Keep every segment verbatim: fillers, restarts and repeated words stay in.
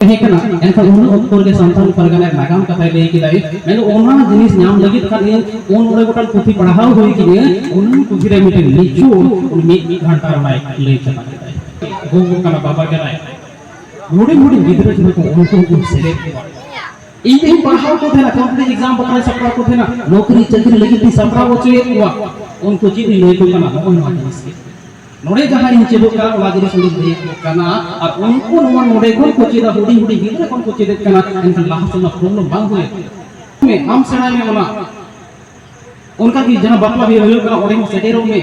ᱛᱟᱦᱮᱸ ᱠᱟᱱᱟ, ᱮᱱᱠᱷᱟᱱ ᱩᱱᱟᱹᱜ ᱚᱠᱛᱚ ᱨᱮᱜᱮ ᱥᱟᱱᱛᱟᱲ ᱯᱟᱨᱜᱟᱱᱟ ᱨᱮᱱᱟᱜ ᱱᱟᱜᱟᱢ ᱠᱟᱛᱷᱟᱭ ᱞᱟᱹᱭ ᱠᱮᱫᱟᱭ᱾ ᱢᱮᱱᱫᱚ ᱚᱱᱟ ᱡᱤᱱᱤᱥ ᱧᱟᱢ ᱞᱟᱹᱜᱤᱫ ᱠᱷᱟᱱ ᱤᱧ ᱯᱩᱱ ᱢᱚᱬᱮ ᱜᱚᱴᱟᱝ ᱯᱩᱛᱷᱤ ᱯᱟᱲᱦᱟᱣ ᱦᱩᱭ ᱠᱤᱧᱟᱹ, ᱚᱱᱟ ᱯᱩᱛᱷᱤ ᱨᱮ ᱢᱤᱫᱴᱮᱱ ᱱᱤᱪᱷᱩᱲ ᱩᱱᱤ ᱢᱤᱫ ᱜᱷᱟᱱᱴᱟ ᱨᱮᱱᱟᱭ ᱞᱟᱹᱭ ᱪᱟᱵᱟ ᱠᱮᱫᱟᱭ᱾ ᱜᱚᱜᱚ ᱠᱟᱱᱟ, ᱵᱟᱵᱟ ᱠᱟᱱᱟᱭ, ᱦᱩᱰᱤᱧ ᱦᱩᱰᱤᱧ ᱜᱤᱫᱽᱨᱟᱹ ᱡᱟᱦᱟᱸ ᱠᱚ, ᱩᱱᱠᱩ ᱦᱚᱸᱠᱚ ᱥᱮᱞᱮᱫ ᱠᱚᱣᱟ᱾ ᱤᱧ ᱛᱮᱦᱚᱸᱧ ᱯᱟᱲᱦᱟᱣ ᱠᱚ ᱛᱟᱦᱮᱱᱟ, ᱠᱚᱢᱯᱤᱴᱤᱴᱤᱵᱷ ᱮᱠᱡᱟᱢ ᱵᱟᱠᱷᱨᱟᱧ ᱥᱟᱯᱲᱟᱣ ᱠᱚ ᱛᱟᱦᱮᱱᱟ, ᱱᱚᱠᱨᱤ ᱪᱟᱹᱠᱨᱤ ᱞᱟᱹᱜᱤᱫ ᱛᱤᱧ ᱥᱟᱯᱲᱟᱣ ᱦᱚᱪᱚᱭᱮᱫ ᱠᱚᱣᱟ᱾ ᱩᱱᱠᱩ ᱪᱮᱫ ᱤᱧ ᱞᱟᱹᱭ ᱟᱠᱚ ᱠᱟᱱᱟ, ᱱᱚᱜᱼᱚᱭ ᱱᱚᱣᱟ ᱡᱤᱱᱤᱥ ᱜᱮ᱾ ᱱᱚᱰᱮ ᱡᱟᱦᱟᱸ ᱤᱧ ᱪᱮᱫᱚᱜ ᱠᱟᱱᱟ, ᱚᱱᱟ ᱡᱤᱱᱤᱥ ᱚᱸᱰᱮᱧ ᱞᱟᱹᱭ ᱟᱠᱚ ᱠᱟᱱᱟ᱾ ᱟᱨ ᱩᱱᱠᱩ ᱱᱚᱣᱟ ᱱᱚᱰᱮ ᱠᱷᱚᱱ ᱠᱚ ᱪᱮᱫᱟ, ᱦᱩᱰᱤᱧ ᱦᱩᱰᱤᱧ ᱜᱤᱫᱽᱨᱟᱹ ᱠᱷᱚᱱ ᱠᱚ ᱪᱮᱫᱮᱫ ᱠᱟᱱᱟ, ᱮᱱᱠᱷᱟᱱ ᱞᱟᱦᱟ ᱥᱮᱫ ᱚᱱᱟ ᱯᱨᱚᱵᱞᱮᱢ ᱵᱟᱝ ᱦᱩᱭᱩᱜᱼᱟ᱾ ᱟᱢ ᱥᱮᱬᱟᱭ ᱢᱮ ᱚᱱᱟ᱾ ᱚᱱᱠᱟ ᱜᱮ ᱡᱟᱦᱟᱸ ᱵᱟᱯᱞᱟ ᱵᱤᱦᱟᱹ ᱦᱩᱭᱩᱜ ᱠᱟᱱᱟ, ᱚᱸᱰᱮ ᱦᱚᱸ ᱥᱮᱴᱮᱨᱚᱜ ᱢᱮ᱾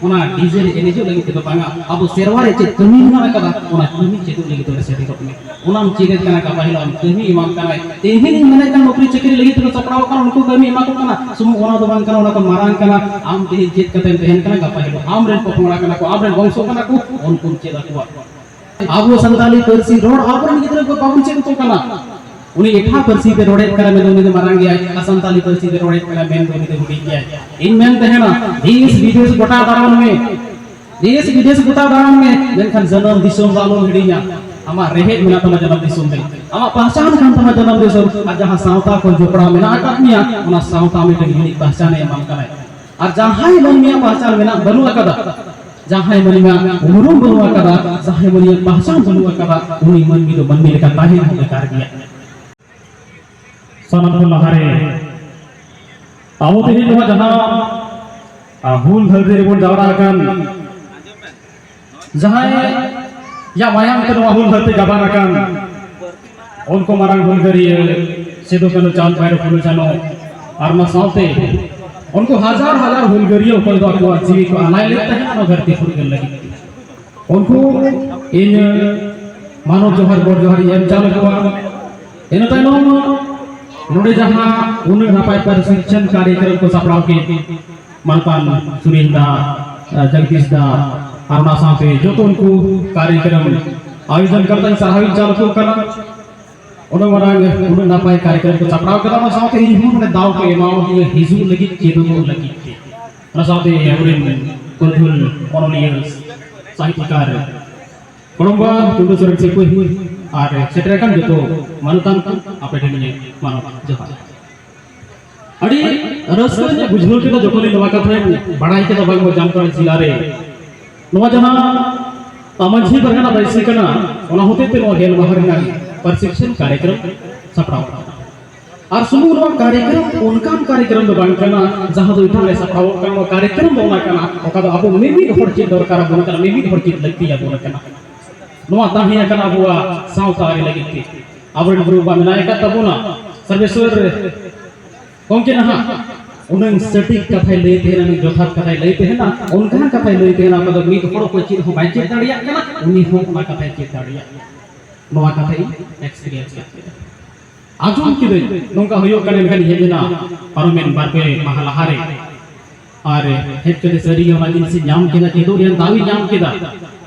ᱚᱱᱟ ᱰᱤᱡᱮ ᱨᱮ ᱮᱱᱮᱡᱚᱜ ᱞᱟᱹᱜᱤᱫ ᱛᱮᱫᱚ ᱵᱟᱝᱟ, ᱟᱵᱚ ᱥᱮᱨᱣᱟ ᱨᱮ ᱪᱮᱫ ᱠᱟᱹᱢᱤ ᱢᱮᱱᱟᱜ ᱟᱠᱟᱫᱟ, ᱚᱱᱟ ᱠᱟᱹᱢᱤ ᱪᱮᱫᱚᱜ ᱞᱟᱹᱜᱤᱫ ᱚᱸᱰᱮ ᱥᱮᱴᱮᱨᱚᱜ ᱢᱮ᱾ ᱚᱱᱟᱢ ᱪᱮᱫ ᱮᱫ ᱠᱟᱱᱟ, ᱜᱟᱯᱟ ᱦᱤᱞᱳᱜ ᱟᱢ ᱠᱟᱹᱢᱤ ᱮᱢᱟᱢ ᱠᱟᱱᱟᱭ᱾ ᱛᱮᱦᱮᱧ ᱤᱧ ᱢᱮᱱᱮᱫ ᱠᱟᱱ ᱱᱚᱠᱨᱤ ᱪᱟᱹᱠᱨᱤ ᱞᱟᱹᱜᱤᱫ ᱛᱮᱠᱚ ᱥᱟᱯᱲᱟᱣ ᱟᱠᱟᱱᱟ, ᱩᱱᱠᱩ ᱠᱟᱹᱢᱤ ᱮᱢᱟ ᱠᱚ ᱠᱟᱱᱟ᱾ ᱥᱩᱢᱩᱝ ᱚᱱᱟ ᱫᱚ ᱵᱟᱝ ᱠᱟᱱᱟ, ᱚᱱᱟ ᱠᱚ ᱢᱟᱨᱟᱝ ᱠᱟᱱᱟ᱾ ᱟᱢ ᱛᱮᱦᱮᱧ ᱪᱮᱫ ᱠᱟᱛᱮᱢ ᱛᱟᱦᱮᱱ ᱠᱟᱱᱟ, ᱜᱟᱯᱟ ᱦᱤᱞᱳᱜ ᱟᱢ ᱨᱮᱱ ᱯᱚᱯᱚᱲᱟ ᱠᱟᱱᱟ ᱠᱚ, ᱟᱢ ᱨᱮᱱ ᱵᱚᱝᱥᱚ ᱠᱟᱱᱟ ᱠᱚ, ᱩᱱᱠᱩᱢ ᱪᱮᱫ ᱟᱠᱚᱣᱟ᱾ ᱟᱵᱚ ᱥᱟᱱᱛᱟᱲᱤ ᱯᱟᱹᱨᱥᱤ ᱨᱚᱲ ᱟᱵᱚᱨᱮᱱ ᱜᱤᱫᱽᱨᱟᱹ ᱠᱚ ᱵᱟᱵᱚᱱ ᱪᱮᱫ ᱟᱠᱚ ᱠᱟᱱᱟ᱾ ᱩᱱᱤ ᱮᱴᱟᱜ ᱯᱟᱹᱨᱥᱤ ᱛᱮ ᱨᱚᱲᱮᱫ ᱠᱟᱱᱟ ᱢᱮᱱᱫᱚ ᱩᱱᱤ ᱫᱚ ᱢᱟᱨᱟᱝ ᱜᱮᱭᱟᱭ, ᱟᱨ ᱥᱟᱱᱛᱟᱲᱤ ᱯᱟᱹᱨᱥᱤ ᱛᱮ ᱨᱚᱲᱮᱫ ᱠᱟᱱᱟ ᱢᱮᱱᱫᱚ ᱩᱱᱤ ᱫᱚ ᱦᱩᱰᱤᱧ ᱜᱮᱭᱟᱭ᱾ ᱤᱧ ᱢᱮᱱ ᱛᱟᱦᱮᱱᱟ, ᱫᱮᱥ ᱵᱤᱫᱮᱥ ᱜᱚᱴᱟ ᱫᱟᱬᱟᱱ ᱢᱮ, ᱫᱮᱥ ᱵᱤᱫᱮᱥ ᱜᱚᱴᱟ ᱫᱟᱬᱟᱱ ᱢᱮ, ᱢᱮᱱᱠᱷᱟᱱ ᱡᱟᱱᱟᱢ ᱫᱤᱥᱚᱢ ᱫᱚ ᱟᱞᱚᱢ ᱦᱤᱲᱤᱧᱟ᱾ ᱟᱢᱟᱜ ᱨᱮᱦᱮᱫ ᱢᱮᱱᱟᱜ ᱛᱟᱢᱟ ᱡᱟᱱᱟᱢ ᱫᱤᱥᱚᱢ ᱨᱮ, ᱟᱢᱟᱜ ᱯᱟᱦᱪᱟᱱ ᱠᱟᱱ ᱛᱟᱢᱟ ᱡᱟᱱᱟᱢ ᱫᱤᱥᱚᱢ, ᱟᱨ ᱡᱟᱦᱟᱸ ᱥᱟᱶᱛᱟ ᱠᱷᱚᱱ ᱡᱚᱯᱲᱟᱣ ᱢᱮᱱᱟᱜ ᱟᱠᱟᱫ ᱢᱮᱭᱟ, ᱚᱱᱟ ᱥᱟᱶᱛᱟ ᱢᱤᱫᱴᱮᱱ ᱤᱭᱩᱱᱤᱠ ᱯᱟᱦᱪᱟᱱᱮ ᱮᱢᱟᱢ ᱠᱟᱱᱟᱭ᱾ ᱟᱨ ᱡᱟᱦᱟᱸᱭ ᱢᱟᱹᱱᱢᱤᱭᱟᱜ ᱯᱟᱦᱪᱟᱱ ᱢᱮᱱᱟᱜ ᱵᱟᱹᱱᱩᱜ ᱟᱠᱟᱫᱟ, ᱡᱟᱦᱟᱸᱭ ᱢᱟᱹᱱᱢᱤᱭᱟᱜ ᱩᱯᱨᱩᱢ ᱵᱟᱹᱱᱩᱜ ᱟᱠᱟᱫᱟ, ᱡᱟᱦᱟᱸᱭ ᱢᱟᱹᱱᱢᱤᱭᱟᱜ ᱯᱟᱦᱪᱟᱱ ᱵᱟᱹᱱᱩᱜ ᱟᱠᱟᱫᱟ, ᱩᱱᱤ ᱢᱟᱹᱱᱢᱤ ᱫᱚ ᱢᱟᱹᱱᱢᱤ ᱞᱮᱠᱟ ᱛᱟᱦᱮᱸ ᱦᱚᱸ ᱵᱮᱠᱟᱨ ᱜᱮᱭᱟ᱾ ᱥᱟᱱᱟᱢ ᱠᱷᱚᱱ ᱞᱟᱦᱟᱨᱮ ᱟᱵᱚ ᱛᱮᱦᱮᱧ ᱱᱚᱣᱟ ᱡᱟᱦᱟᱸ, ᱟ, ᱦᱩᱞ ᱫᱷᱟᱹᱨᱛᱤ ᱨᱮᱵᱚᱱ ᱡᱟᱣᱨᱟ ᱟᱠᱟᱱ, ᱡᱟᱦᱟᱸᱭᱟᱜ ᱢᱟᱭᱟᱢ ᱛᱮ ᱱᱚᱣᱟ ᱦᱩᱞ ᱫᱷᱟᱹᱨᱛᱤ ᱜᱟᱵᱟᱱ ᱟᱠᱟᱱ, ᱩᱱᱠᱩ ᱢᱟᱨᱟᱝ ᱦᱩᱞᱜᱟᱹᱨᱤᱭᱟᱹ ᱥᱤᱫᱩ ᱠᱟᱹᱱᱦᱩ, ᱪᱟᱸᱫᱽ ᱵᱷᱟᱭᱨᱳ, ᱯᱷᱩᱞᱳ ᱡᱷᱟᱱᱳ, ᱟᱨ ᱚᱱᱟ ᱥᱟᱶᱛᱮ ᱩᱱᱠᱩ ᱦᱟᱡᱟᱨ ᱦᱟᱡᱟᱨ ᱦᱩᱞᱜᱟᱹᱨᱤᱭᱟᱹ ᱚᱠᱚᱭ ᱫᱚ ᱟᱠᱚᱣᱟᱜ ᱡᱤᱣᱤ ᱠᱚ ᱟᱞᱟᱭ ᱞᱮᱫ ᱛᱟᱦᱮᱸᱫ ᱱᱚᱣᱟ ᱫᱷᱟᱹᱨᱛᱤ ᱯᱷᱩᱨᱜᱟᱹᱞ ᱞᱟᱹᱜᱤᱫ᱾ ᱩᱱᱠᱩ ᱤᱧ ᱢᱟᱱᱚᱛ ᱡᱚᱦᱟᱨ, ᱜᱚᱰ ᱡᱚᱦᱟᱨ ᱤᱧ ᱮᱢ ᱪᱟᱞ ᱟᱠᱚᱣᱟ᱾ ᱤᱱᱟᱹ ᱛᱟᱭᱱᱚᱢ ᱱᱚᱰᱮ ᱡᱟᱦᱟᱸ ᱩᱱᱟᱹᱜ ᱱᱟᱯᱟᱭ ᱯᱨᱚᱥᱤᱠᱠᱷᱚᱱ ᱠᱟᱨᱭᱚᱠᱨᱚᱢ ᱠᱚ ᱥᱟᱯᱲᱟᱣ ᱠᱮᱫ, ᱢᱟᱱᱚᱛᱟᱱ ᱥᱩᱱᱤᱞ ᱫᱟ, ᱡᱚᱜᱽᱫᱤᱥ ᱫᱟ, ᱟᱨ ᱚᱱᱟ ᱥᱟᱶᱛᱮ ᱡᱚᱛᱚ ᱩᱱᱠᱩ ᱠᱟᱨᱭᱚᱠᱨᱚᱢ ᱟᱭᱳᱡᱚᱱ ᱠᱟᱨᱛᱟ ᱥᱟᱨᱦᱟᱣ ᱤᱧ ᱪᱟᱞ ᱟᱠᱚ ᱠᱟᱱᱟ᱾ ᱩᱱᱟᱹᱜ ᱢᱟᱨᱟᱝ, ᱩᱱᱟᱹᱜ ᱱᱟᱯᱟᱭ ᱠᱟᱨᱭᱚᱠᱨᱚᱢ ᱠᱚ ᱥᱟᱯᱲᱟᱣ ᱠᱮᱫᱟ, ᱚᱱᱟ ᱥᱟᱶᱛᱮ ᱤᱧ ᱦᱚᱸ ᱱᱚᱰᱮ ᱫᱟᱣ ᱠᱚ ᱮᱢᱟᱣᱟᱫᱤᱧᱟ ᱦᱤᱡᱩᱜ ᱞᱟᱹᱜᱤᱫ, ᱪᱮᱫᱚᱜᱚᱜ ᱞᱟᱹᱜᱤᱫ ᱛᱮ᱾ ᱚᱱᱟ ᱥᱟᱶᱛᱮ ᱟᱵᱚᱨᱮᱱ ᱯᱩᱨᱩᱫᱷᱩᱞ ᱚᱱᱚᱞᱤᱭᱟᱹ, ᱥᱟᱦᱤᱛᱭᱚᱠᱟᱨ ᱜᱚᱲᱚᱢᱵᱟ ᱴᱩᱰᱩ ᱥᱚᱨᱮᱱ ᱥᱤᱯᱟᱹᱦᱤ ᱟᱨ ᱥᱮᱴᱮᱨ ᱟᱠᱟᱱ ᱡᱚᱛᱚ ᱢᱟᱱᱚᱛᱟᱱ ᱠᱚ, ᱟᱯᱮ ᱴᱷᱮᱱ ᱤᱧᱟᱹᱜ ᱢᱟᱱᱚᱛ ᱡᱚᱦᱟᱨ᱾ ᱟᱹᱰᱤ ᱨᱟᱹᱥᱠᱟᱹ ᱧᱚᱜ ᱵᱩᱡᱷᱟᱹᱣ ᱠᱮᱫᱟ ᱡᱚᱠᱷᱚᱱ ᱤᱧ ᱱᱚᱣᱟ ᱠᱟᱛᱷᱟᱧ ᱵᱟᱲᱟᱭ ᱠᱮᱫᱟ, ᱵᱟᱝᱢᱟ ᱡᱟᱢᱛᱟᱲᱟ ᱡᱮᱞᱟ ᱨᱮ ᱱᱚᱣᱟ ᱡᱟᱦᱟᱸ ᱢᱟᱹᱡᱷᱤ ᱯᱟᱨᱜᱟᱱᱟ ᱵᱟᱹᱭᱥᱤ ᱠᱟᱱᱟ, ᱚᱱᱟ ᱦᱚᱛᱮᱡ ᱛᱮ ᱱᱚᱣᱟ ᱜᱮᱞ ᱢᱟᱦᱟ ᱨᱮᱱᱟᱜ ᱯᱨᱚᱥᱤᱠᱠᱷᱚᱱ ᱠᱟᱨᱭᱚᱠᱨᱚᱢ ᱥᱟᱯᱲᱟᱣ ᱟᱠᱟᱱᱟ᱾ ᱟᱨ ᱥᱩᱢᱩᱝ ᱱᱚᱣᱟ ᱠᱟᱨᱭᱚᱠᱨᱚᱢ ᱚᱱᱠᱟᱱ ᱠᱟᱨᱭᱚᱠᱨᱚᱢ ᱫᱚ ᱵᱟᱝ ᱠᱟᱱᱟ ᱡᱟᱦᱟᱸ ᱫᱚ ᱮᱴᱟᱜ ᱨᱮ ᱥᱟᱯᱲᱟᱣᱚᱜ ᱠᱟᱱᱟ᱾ ᱱᱚᱣᱟ ᱠᱟᱨᱭᱚᱠᱨᱚᱢ ᱫᱚ ᱚᱱᱟ ᱠᱟᱱᱟ, ᱚᱠᱟ ᱫᱚ ᱟᱵᱚ ᱢᱤᱢᱤᱫ ᱦᱚᱲ ᱪᱮᱫ ᱫᱚᱨᱠᱟᱨ ᱟᱵᱚᱱ ᱠᱟᱱᱟ, ᱢᱤᱢᱤᱫ ᱦᱚᱲ ᱪᱮᱫ ᱞᱟᱹᱠᱛᱤ ᱟᱵᱚᱱ ᱠᱟᱱᱟ᱾ ᱱᱚᱣᱟ ᱛᱟᱦᱮᱸ ᱟᱠᱟᱱᱟ ᱟᱵᱚᱣᱟᱜ ᱥᱟᱶᱛᱟ ᱟᱹᱨᱤ ᱞᱟᱹᱜᱤᱫ ᱛᱮ᱾ ᱟᱵᱚᱨᱮᱱ ᱜᱩᱨᱩ ᱵᱟᱵᱟ ᱢᱮᱱᱟᱭ ᱟᱠᱟᱫ ᱛᱟᱵᱚᱱᱟ, ᱥᱚᱨᱵᱮᱥᱣᱚᱨ ᱜᱚᱢᱠᱮ ᱱᱟᱦᱟᱜ ᱩᱱᱟᱹᱝ ᱥᱚᱴᱷᱤᱠ ᱠᱟᱛᱷᱟᱭ ᱞᱟᱹᱭ ᱛᱟᱦᱮᱱᱟ, ᱩᱱᱟᱹᱝ ᱡᱚᱛᱷᱟᱛ ᱠᱟᱛᱷᱟᱭ ᱞᱟᱹᱭ ᱛᱟᱦᱮᱱᱟ, ᱚᱱᱠᱟᱱ ᱠᱟᱛᱷᱟᱭ ᱞᱟᱹᱭ ᱛᱟᱦᱮᱱᱟ, ᱚᱠᱟ ᱫᱚ ᱢᱤᱫ ᱦᱚᱲ ᱚᱠᱚᱭ ᱪᱮᱫ ᱦᱚᱸ ᱵᱟᱭ ᱪᱮᱫ ᱫᱟᱲᱮᱭᱟᱜ ᱠᱟᱱᱟ, ᱩᱱᱤ ᱦᱚᱸ ᱚᱱᱟ ᱠᱟᱛᱷᱟᱭ ᱪᱮᱫ ᱫᱟᱲᱮᱭᱟᱜ ᱠᱟᱱᱟ᱾ ᱱᱚᱣᱟ ᱠᱟᱛᱷᱟ ᱤᱧ ᱮᱠᱥᱯᱤᱨᱤᱭᱮᱱᱥ ᱠᱟᱛᱮ ᱟᱸᱡᱚᱢ ᱠᱤᱫᱟᱹᱧ, ᱱᱚᱝᱠᱟ ᱦᱩᱭᱩᱜ ᱠᱟᱱᱟ᱾ ᱢᱮᱱᱠᱷᱟᱱ ᱦᱮᱡ ᱮᱱᱟ ᱯᱟᱨᱚᱢᱮᱱ ᱵᱟᱨ ᱯᱮ ᱢᱟᱦᱟ ᱞᱟᱦᱟᱨᱮ, ᱟᱨ ᱦᱮᱡ ᱠᱟᱛᱮ ᱥᱟᱹᱨᱤᱜᱮ ᱚᱱᱟ ᱡᱤᱱᱤᱥ ᱤᱧ ᱧᱟᱢ ᱠᱮᱫᱟ, ᱪᱮᱫᱚᱜ ᱨᱮᱭᱟᱜ ᱫᱟᱣ ᱤᱧ ᱧᱟᱢ ᱠᱮᱫᱟ᱾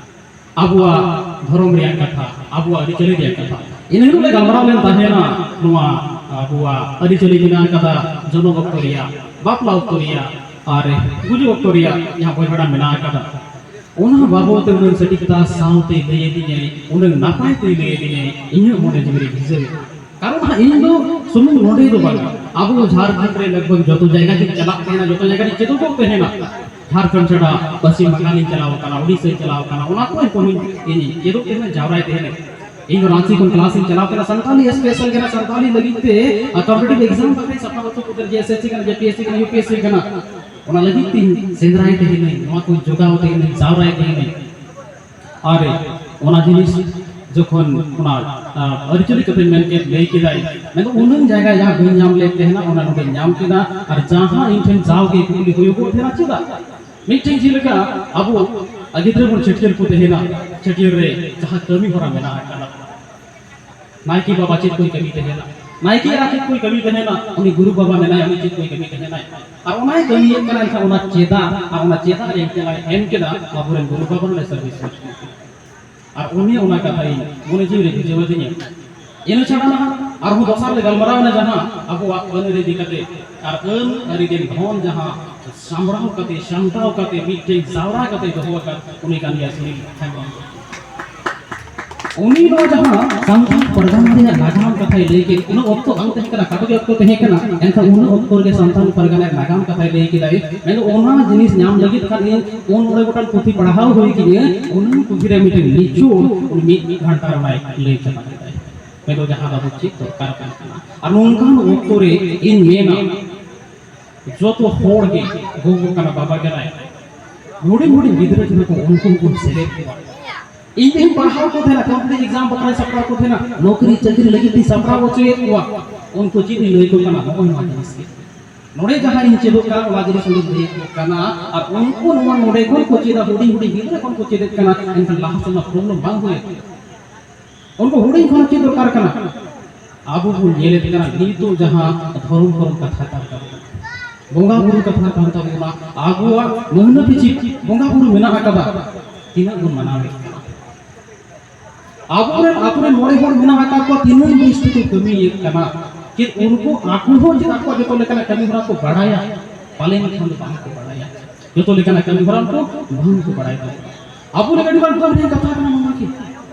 ᱟᱵᱚᱣᱟᱜ ᱫᱷᱚᱨᱚᱢ ᱨᱮᱭᱟᱜ ᱠᱟᱛᱷᱟ, ᱟᱵᱚᱣᱟᱜ ᱟᱹᱨᱤᱪᱟᱹᱞᱤ ᱨᱮᱭᱟᱜ ᱠᱟᱛᱷᱟ᱾ ᱤᱱᱟᱹ ᱦᱤᱞᱳᱜ ᱞᱮ ᱜᱟᱞᱢᱟᱨᱟᱣ ᱞᱮᱱ ᱛᱟᱦᱮᱱᱟ ᱱᱚᱣᱟ ᱟᱵᱚᱣᱟᱜ ᱟᱹᱨᱤᱪᱟᱹᱞᱤ ᱢᱮᱱᱟᱜ ᱟᱠᱟᱫᱟ, ᱡᱚᱱᱚᱢ ᱚᱠᱛᱚ ᱨᱮᱭᱟᱜ, ᱵᱟᱯᱞᱟ ᱚᱠᱛᱚ ᱨᱮᱭᱟᱜ, ᱟᱨ ᱜᱩᱡᱩᱜ ᱚᱠᱛᱚ ᱨᱮᱭᱟᱜ ᱡᱟᱦᱟᱸ ᱵᱚᱡᱷᱟᱲᱟ ᱢᱮᱱᱟᱜ ᱟᱠᱟᱫᱟ, ᱚᱱᱟ ᱵᱟᱵᱚᱫ ᱛᱮ ᱩᱱᱟᱹᱝ ᱥᱚᱴᱷᱤᱠ ᱠᱟᱛᱷᱟ ᱥᱟᱶᱛᱮ ᱞᱟᱹᱭ ᱟᱹᱫᱤᱧᱟᱭ, ᱩᱱᱟᱹᱝ ᱱᱟᱯᱟᱭ ᱛᱮ ᱞᱟᱹᱭ ᱟᱹᱫᱤᱧᱟᱭ, ᱤᱧᱟᱹᱜ ᱢᱚᱱᱮ ᱡᱤᱣᱤ ᱨᱮ ᱵᱷᱤᱡᱟᱹᱣ ᱮᱱᱟ᱾ ᱠᱟᱨᱚᱱ ᱦᱟᱸᱜ ᱤᱧ ᱫᱚ ᱥᱩᱢᱩᱝ ᱱᱚᱰᱮ ᱫᱚ ᱵᱟᱝᱟ, ᱟᱵᱚ ᱡᱷᱟᱲᱠᱷᱚᱸᱰ ᱨᱮ ᱞᱟᱜᱽ ᱵᱷᱟᱜᱽ ᱡᱚᱛᱚ ᱡᱟᱭᱜᱟ ᱜᱤᱧ ᱪᱟᱞᱟᱜ ᱛᱟᱦᱮᱱᱟ, ᱡᱚᱛᱚ ᱡᱟᱭᱜᱟ ᱨᱤᱧ ᱪᱮᱫᱚᱜᱚᱜ ᱛᱟᱦᱮᱱᱟ᱾ ᱡᱷᱟᱲᱠᱷᱚᱸᱰ ᱪᱷᱟᱰᱟ ᱯᱚᱥᱪᱤᱢ ᱵᱟᱝᱜᱟᱞᱤᱧ ᱪᱟᱞᱟᱣ ᱟᱠᱟᱱᱟ, ᱳᱰᱤᱥᱟᱧ ᱪᱟᱞᱟᱣ ᱟᱠᱟᱱᱟ, ᱚᱱᱟ ᱠᱚᱨᱮ ᱠᱷᱚᱱ ᱦᱚᱸᱧ ᱤᱧ ᱪᱮᱫᱚᱜ ᱛᱟᱦᱮᱱᱟ, ᱡᱟᱣᱨᱟᱭ ᱛᱟᱦᱮᱱᱟ᱾ ᱤᱧ ᱫᱚ ᱨᱟᱸᱪᱤ ᱠᱷᱚᱱ ᱠᱞᱟᱥ ᱤᱧ ᱪᱟᱞᱟᱣ ᱠᱟᱱᱟ, ᱥᱟᱱᱛᱟᱞᱤ ᱥᱯᱮᱥᱟᱞ ᱠᱟᱱᱟ, ᱥᱟᱱᱛᱟᱞᱤ ᱞᱟᱹᱜᱤᱫ ᱛᱮ ᱟᱨ ᱠᱚᱢᱯᱤᱴᱤᱴᱤᱵᱷ ᱮᱠᱡᱟᱢ ᱵᱟᱠᱷᱨᱟ ᱥᱟᱯᱲᱟᱣ ᱦᱚᱪᱚ ᱠᱚ ᱠᱟᱱᱟ, ᱡᱮ ᱮᱥ ᱮᱥ ᱥᱤ ᱠᱟᱱᱟ, ᱡᱮ ᱯᱤ ᱮᱥ ᱥᱤ ᱠᱟᱱᱟ, ᱭᱩ ᱯᱤ ᱮᱥ ᱥᱤ ᱠᱟᱱᱟ᱾ ᱚᱱᱟ ᱞᱟᱹᱜᱤᱫ ᱛᱮ ᱥᱮᱸᱫᱽᱨᱟᱭ ᱛᱟᱦᱮᱱᱟᱹᱧ, ᱱᱚᱣᱟ ᱠᱚ ᱡᱚᱜᱟᱣ ᱛᱟᱦᱮᱱᱟᱹᱧ, ᱡᱟᱣᱨᱟᱭ ᱛᱟᱦᱮᱱᱟᱹᱧ᱾ ᱟᱨ ᱚᱱᱟ ᱡᱤᱱᱤᱥ ᱡᱚᱠᱷᱚᱱ ᱚᱱᱟ, ᱟ, ᱟᱹᱨᱤᱪᱟᱹᱞᱤ ᱠᱟᱛᱷᱟᱧ ᱢᱮᱱ ᱠᱮᱫ, ᱞᱟᱹᱭ ᱠᱮᱫᱟᱭ, ᱢᱮᱱᱫᱚ ᱩᱱᱟᱹᱝ ᱡᱟᱭᱜᱟ ᱡᱟᱦᱟᱸ ᱵᱟᱹᱧ ᱧᱟᱢ ᱞᱮᱫ ᱛᱟᱦᱮᱱᱟ, ᱚᱱᱟ ᱱᱚᱰᱮᱧ ᱧᱟᱢ ᱠᱮᱫᱟ᱾ ᱟᱨ ᱡᱟᱦᱟᱸ ᱤᱧ ᱴᱷᱮᱱ ᱡᱟᱣᱜᱮ ᱠᱩᱠᱞᱤ ᱦᱩᱭᱩᱜᱚᱜ ᱛᱟᱦᱮᱱᱟ, ᱪᱮᱫᱟᱜ? ᱢᱤᱫᱴᱮᱱ ᱡᱮᱞᱮᱠᱟ ᱟᱵᱚ ᱜᱤᱫᱽᱨᱟᱹ ᱵᱚᱱ ᱪᱷᱟᱹᱴᱭᱟᱹᱨ ᱠᱚ ᱛᱟᱦᱮᱱᱟ, ᱪᱷᱟᱹᱴᱭᱟᱹᱨ ᱨᱮ ᱡᱟᱦᱟᱸ ᱠᱟᱹᱢᱤ ᱦᱚᱨᱟ ᱢᱮᱱᱟᱜ ᱟᱠᱟᱫᱟ, ᱱᱟᱭᱠᱮ ᱵᱟᱵᱟ ᱪᱮᱫ ᱠᱚᱭ ᱠᱟᱹᱢᱤ ᱛᱟᱦᱮᱱᱟ, ᱱᱟᱭᱠᱮ ᱮᱨᱟ ᱪᱮᱫ ᱠᱚᱭ ᱠᱟᱹᱢᱤ ᱛᱟᱦᱮᱱᱟ, ᱩᱱᱤ ᱜᱩᱨᱩ ᱵᱟᱵᱟ ᱢᱮᱱᱟᱭᱟ, ᱩᱱᱤ ᱪᱮᱫ ᱠᱚᱭ ᱠᱟᱹᱢᱤ ᱛᱟᱦᱮᱱᱟᱭ, ᱟᱨ ᱚᱱᱟᱭ ᱠᱟᱹᱢᱤᱭᱮᱫ ᱠᱟᱱᱟ, ᱮᱱᱠᱷᱟᱱ ᱚᱱᱟ ᱪᱮᱫᱟᱜ, ᱟᱨ ᱚᱱᱟ ᱪᱮᱫᱟᱜ ᱨᱮ ᱮᱱᱛᱮ ᱮᱢ ᱠᱮᱫᱟ ᱟᱵᱚᱨᱮᱱ ᱜᱩᱨᱩ ᱵᱟᱵᱟ ᱱᱚᱰᱮ ᱥᱟᱨᱵᱷᱤᱥ ᱦᱩᱭᱩᱜ ᱠᱟᱱᱟ᱾ ᱟᱨ ᱩᱱᱤ ᱚᱱᱟ ᱠᱟᱛᱷᱟ ᱤᱧ ᱢᱚᱱᱮ ᱡᱤᱣᱤ ᱨᱮ ᱵᱷᱤᱡᱟᱹᱣ ᱟᱹᱫᱤᱧᱟ᱾ ᱤᱱᱟᱹ ᱪᱷᱟᱰᱟ ᱱᱟᱦᱟᱜ ᱟᱨᱦᱚᱸ ᱫᱚᱥᱟᱨ ᱞᱮ ᱜᱟᱞᱢᱟᱨᱟᱣ ᱮᱱᱟ ᱡᱟᱦᱟᱸ ᱟᱵᱚᱣᱟᱜ ᱟᱹᱱ ᱟᱹᱨᱤ ᱤᱫᱤ ᱠᱟᱛᱮ, ᱟᱨ ᱟᱹᱱ ᱟᱹᱨᱤ ᱨᱮᱱ ᱫᱷᱚᱱ ᱡᱟᱦᱟᱸ ᱥᱟᱢᱵᱲᱟᱣ ᱠᱟᱛᱮ, ᱥᱟᱢᱴᱟᱣ ᱠᱟᱛᱮ, ᱢᱤᱫᱴᱮᱱ ᱡᱟᱣᱨᱟ ᱠᱟᱛᱮ ᱫᱚᱦᱚ ᱟᱠᱟᱫ, ᱩᱱᱤ ᱠᱟᱱ ᱜᱮᱭᱟ ᱥᱩᱱᱤᱞ ᱦᱮᱢᱵᱨᱚᱢ᱾ ᱩᱱᱤ ᱱᱚᱣᱟ ᱡᱟᱦᱟᱸ ᱥᱟᱱᱛᱟᱲ ᱯᱟᱨᱜᱟᱱᱟ ᱨᱮᱭᱟᱜ ᱱᱟᱜᱟᱢ ᱠᱟᱛᱷᱟᱭ ᱞᱟᱹᱭ ᱠᱮᱫ, ᱩᱱᱟᱹᱜ ᱚᱠᱛᱚ ᱵᱟᱝ ᱛᱟᱦᱮᱸ ᱠᱟᱱᱟ, ᱠᱟᱹᱴᱤᱡ ᱚᱠᱛᱚ ᱛᱟᱦᱮᱸ ᱠᱟᱱᱟ, ᱮᱱᱠᱷᱟᱱ ᱩᱱᱟᱹᱜ ᱚᱠᱛᱚ ᱨᱮᱜᱮ ᱥᱟᱱᱛᱟᱲ ᱯᱟᱨᱜᱟᱱᱟ ᱨᱮᱭᱟᱜ ᱱᱟᱜᱟᱢ ᱠᱟᱛᱷᱟᱭ ᱞᱟᱹᱭ ᱠᱮᱫᱟᱭ᱾ ᱢᱮᱱᱫᱚ ᱚᱱᱟ ᱡᱤᱱᱤᱥ ᱧᱟᱢ ᱞᱟᱹᱜᱤᱫ ᱠᱷᱟᱱ ᱤᱧ ᱯᱩᱱ ᱢᱚᱬᱮ ᱜᱚᱴᱟᱝ ᱯᱩᱛᱷᱤ ᱯᱟᱲᱦᱟᱣ ᱦᱩᱭ ᱠᱤᱧᱟᱹ, ᱚᱱᱟ ᱯᱩᱛᱷᱤ ᱨᱮ ᱢᱤᱫᱴᱮᱱ ᱱᱤᱪᱚᱲ ᱩᱱᱤ ᱢᱤᱫ ᱜᱷᱚᱱᱴᱟ ᱨᱮ ᱚᱱᱟᱭ ᱞᱟᱹᱭ ᱪᱟᱵᱟ ᱠᱮᱫᱟᱭ᱾ ᱢᱮᱱᱫᱚ ᱡᱟᱦᱟᱸ ᱫᱚ ᱟᱵᱚ ᱪᱮᱫ ᱫᱚᱨᱠᱟᱨ ᱠᱟᱱ ᱠᱟᱱᱟ᱾ ᱟᱨ ᱱᱚᱝᱠᱟᱱ ᱚᱠᱛᱚ ᱨᱮ ᱤᱧ ᱢᱮᱱᱟ, ᱡᱚᱛᱚ ᱦᱚᱲ ᱜᱮ, ᱜᱚᱜᱚ ᱠᱟᱱᱟ, ᱵᱟᱵᱟ ᱠᱟᱱᱟᱭ, ᱦᱩᱰᱤᱧ ᱦᱩᱰᱤᱧ ᱜᱤᱫᱽᱨᱟᱹ ᱠᱟᱱᱟ ᱠᱚ, ᱩᱱᱠᱩ ᱦᱚᱸᱵᱚᱱ ᱥᱮᱞᱮᱫ ᱠᱚᱣᱟ᱾ ᱤᱧ ᱛᱮᱦᱮᱧ ᱯᱟᱲᱦᱟᱣ ᱠᱚ ᱛᱟᱦᱮᱱᱟ, ᱠᱚᱢᱯᱤᱴᱤᱴᱤᱵᱷ ᱮᱠᱡᱟᱢ ᱵᱟᱠᱷᱨᱟ ᱥᱟᱯᱲᱟᱣ ᱠᱚ ᱛᱟᱦᱮᱱᱟ, ᱱᱚᱠᱨᱤ ᱪᱟᱹᱠᱨᱤ ᱞᱟᱹᱜᱤᱫ ᱛᱤᱧ ᱥᱟᱯᱲᱟᱣ ᱦᱚᱪᱚᱭᱮᱫ ᱠᱚᱣᱟ, ᱩᱱᱠᱩ ᱪᱮᱫ ᱤᱧ ᱞᱟᱹᱭ ᱟᱠᱚ ᱠᱟᱱᱟ? ᱱᱚᱜᱼᱚᱭ ᱱᱚᱣᱟ ᱡᱤᱱᱤᱥ ᱜᱮ, ᱱᱚᱰᱮ ᱡᱟᱦᱟᱸ ᱤᱧ ᱪᱮᱫᱚᱜ ᱠᱟᱱᱟ, ᱚᱱᱟ ᱡᱤᱱᱤᱥ ᱚᱸᱰᱮᱧ ᱞᱟᱹᱭ ᱟᱠᱚ ᱠᱟᱱᱟ᱾ ᱟᱨ ᱩᱱᱠᱩ ᱱᱚᱣᱟ ᱱᱚᱰᱮ ᱠᱷᱚᱱ ᱠᱚ ᱪᱮᱫᱟ, ᱦᱩᱰᱤᱧ ᱦᱩᱰᱤᱧ ᱜᱤᱫᱽᱨᱟᱹ ᱠᱷᱚᱱ ᱠᱚ ᱪᱮᱫᱮᱫ ᱠᱟᱱᱟ, ᱮᱱᱠᱷᱟᱱ ᱞᱟᱦᱟ ᱥᱮᱫ ᱢᱟ ᱯᱨᱚᱵᱞᱮᱢ ᱵᱟᱝ ᱦᱩᱭᱩᱜ᱾ ᱩᱱᱠᱩ ᱦᱩᱰᱤᱧ ᱠᱷᱚᱱ ᱪᱮᱫ ᱫᱚᱨᱠᱟᱨ ᱠᱟᱱᱟ? ᱟᱵᱚ ᱵᱚᱱ ᱧᱮᱞᱮᱫ ᱠᱟᱱᱟ ᱱᱤᱛᱚᱜ ᱡᱟᱦᱟᱸ ᱫᱷᱚᱨᱚᱢ ᱠᱚᱨᱚᱢ ᱠᱟᱛᱷᱟ ᱠᱟᱱ ᱛᱟᱵᱚᱱᱟ, ᱵᱚᱸᱜᱟ ᱵᱩᱨᱩ ᱠᱟᱛᱷᱟ ᱠᱟᱱ ᱛᱟᱵᱚᱱᱟ, ᱟᱵᱚᱣᱟᱜ ᱢᱟᱹᱦᱱᱟᱹ ᱯᱤᱪᱷᱤ ᱵᱚᱸᱜᱟ ᱵᱩᱨᱩ ᱢᱮᱱᱟᱜ ᱟᱠᱟᱫᱟ, ᱛᱤᱱᱟᱹᱜ ᱵᱚᱱ ᱢᱟᱱᱟᱣᱮᱫ ᱠᱟᱱᱟ? ᱟᱵᱚᱨᱮᱱ ᱟᱛᱳ ᱨᱮᱱ ᱢᱚᱬᱮ ᱦᱚᱲ ᱢᱮᱱᱟᱜ ᱟᱠᱟᱫ ᱠᱚᱣᱟ, ᱛᱤᱱᱟᱹᱜ ᱵᱮᱥ ᱛᱮᱠᱚ ᱠᱟᱹᱢᱤᱭᱮᱫ ᱠᱟᱱᱟ᱾ ᱪᱮᱫ ᱩᱱᱠᱩ ᱟᱠᱚ ᱦᱚᱸ ᱪᱮᱫ ᱟᱠᱚᱣᱟᱜ ᱡᱚᱛᱚ ᱞᱮᱠᱟᱱᱟᱜ ᱠᱟᱹᱢᱤ ᱦᱚᱨᱟ ᱠᱚ ᱵᱟᱲᱟᱭᱟ? ᱯᱟᱞᱮᱱ ᱠᱷᱟᱱ ᱫᱚ ᱵᱟᱝ ᱠᱚ ᱵᱟᱲᱟᱭᱟ᱾ ᱡᱚᱛᱚ ᱞᱮᱠᱟᱱᱟᱜ ᱠᱟᱹᱢᱤ ᱦᱚᱨᱟ ᱠᱚ ᱵᱟᱝ ᱠᱚ ᱵᱟᱲᱟᱭ ᱛᱟᱵᱚᱱᱟ᱾ ᱟᱵᱚ ᱞᱮᱠᱟ ᱟᱹᱰᱤ ᱵᱟᱨ ᱫᱚ ᱢᱤᱫᱴᱮᱱ ᱠᱟᱛᱷᱟ ᱠᱟᱱᱟ ᱱᱚᱣᱟ ᱜᱮ,